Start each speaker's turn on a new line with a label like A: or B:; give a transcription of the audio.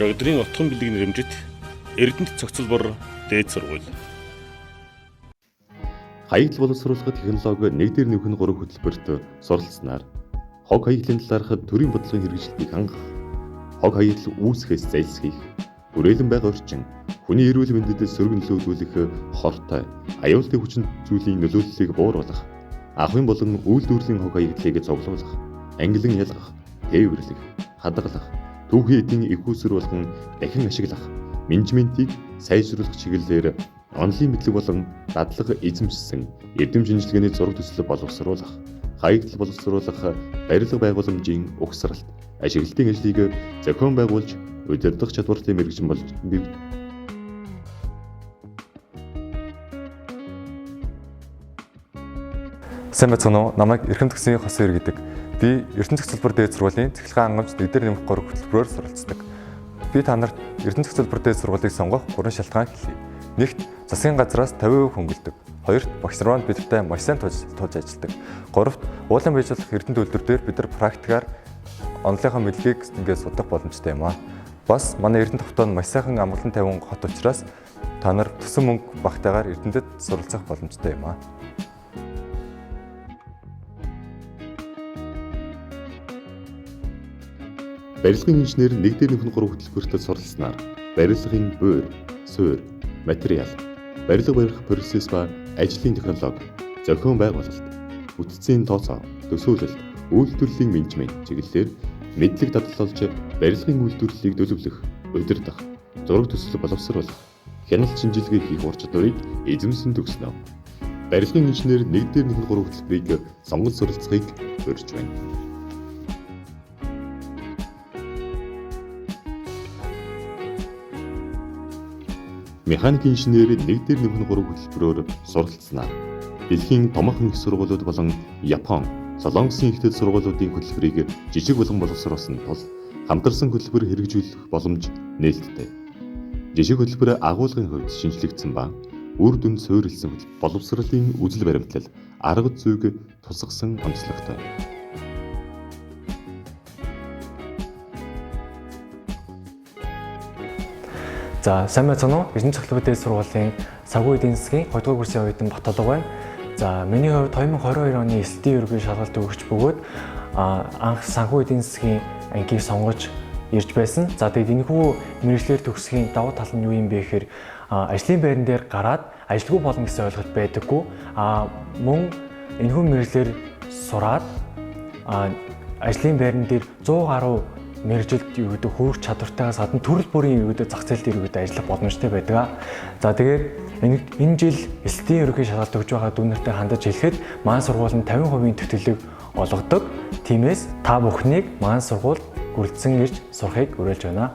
A: Шогдрын отгон бэлэг нэрэмжит Эрдэнэт цогцлбор дээд сургууль.
B: Хаягдал боловсруулах технологи 1 дээр нэмэх нь 3 хөтөлбөрт суралцсанаар хог хаягдлын талаарх төрийн бодлогын хэрэгжилтийг хангах, хог хаягдал үүсгэхээс зайлсхийх, хүрээлэн байга орчин, хүний эрүүл мэндэд сөрөг нөлөө үзүүлэх хортой, аюултай хүчин зүйлийн нөлөөллийг бууруулах, ахуйн болон үйлдвэрлэлийн хог хаягдлыг цуглуулах, ангилан ялгах, тээвэрлэх, хадгалах, түүхийн эдийн их усүр болгон дахин ашиглах, менежментийг сайжруулах чиглэлээр онолын мэдлэг болон дадлага эзэмшсэн эрдэм шинжилгээний зураг төсөл боловсруулах, хаягдал боловсруулах барилга байгууламжийн угсралт, ашиглалтын ажлыг зохион байгуулж удирдах чадвартай мэргэжин болж
C: Сайн байцгаана уу? Намайг Эрхэм төгсгийн Хосон Ир гэдэг. Би Эрдэнэ цогцлбор дээд сургуулийн цахилгаан хангамж 1 дээр нэмэх 3 хөтөлбөрөөр суралцдаг. Би та нарт Эрдэнэ цогцлбор дээд сургуулийг сонгох 3 шалтгаан хэлье. Нэгт, засгийн газраас 50% хөнгөлдөг. Хоёрт, багш нар маань бидэнтэй маш сайн тулж ажилладаг. Гуравт, уулын баяжуулах Эрдэнэ төлбөр дээр бид нар практикаар онолынхоо мэдлэгийг ингээд судах боломжтой юм аа. Бас манай Эрдэнэ хотоо нь маш сайхан амгалан тайван хот учраас та нар төсөн мөнгө багтаагаар Эрдэнэтэд суралцах боломжтой юм аа.
B: Барилгын инженер 1 дээр нэмэх нь 3 хөтөлбөрт суралцсанаар барилгын буйр, суурь, материал, барилга барих процесс ба ажлын технологи, зохион байгуулалт, бүтцийн тооцоо, төсөөлөлт, үйлдвэрлэлийн менежмент чиглэлээр мэдлэг дадлал олж барилгын үйлдвэрлэлийг төлөвлөх, удирдах, зураг төсөл боловсруулах, хяналт шинжилгээ хийх ур чадварыг эзэмсэн төгснө. Барилгын инженер 1 дээр нэмэх нь 3 хөтөлбөрийг сонгон суралцахыг урьж байна. Механик инженер 1 дээр нэмэх нь 3 хөтөлбөрөөр суралцсанаар дэлхийн томоохон их сургуулиуд болон Япон, Солонгосын их дэд сургуулиудын хөтөлбөрийг жижиг болон боловсруулсан тул хамтарсан хөтөлбөр хэрэгжүүлэх боломж нээлттэй. Жижиг хөтөлбөр агуулгын хувьд шинжлэгдсэн ба үр дүнд суурилсан боловсролын үзэл баримтлал, арга зүйг тусгасан онцлогтой.
D: За, сайн байцгаана уу? Эрдэнэ цогцлбор дээд сургуулийн санхүү эдийн засгийн 2 дугаар курсын оюутан Баталга байна. За, миний хувьд 2022 оны элсэлтийн ерөнхий шалгалт өгч бөгөөд анх санхүү эдийн засгийн ангийг сонгож ирж байсан. За, тэгээд энэхүү мэргэжлээр төгсөхийн давуу тал нь юу юм бэ гэхээр ажлын байран дээр гараад ажилгүй болно гэсэн ойлголт байдаггүй. Мөн энэхүү мэргэжлээр сураад ажлын байран дээр 100 гаруй мэргэжилд юу гэдэг хөөх чадвартайгаас гадна төрөл бүрийн юу гэдэг зах зээл дээр юу гэдэг ажиллах боломжтой байдаг. За, тэгээд энэ жил элсэлтийн ерөнхий шалгалт өгж байгаа дүү нартай хандаж хэлэхэд маань сургууль нь 50% тэтгэлэг олгодог. Тиймээс та бүхнийг маань сургуульд хүрэлцэн ирж сурахыг уриалж байна.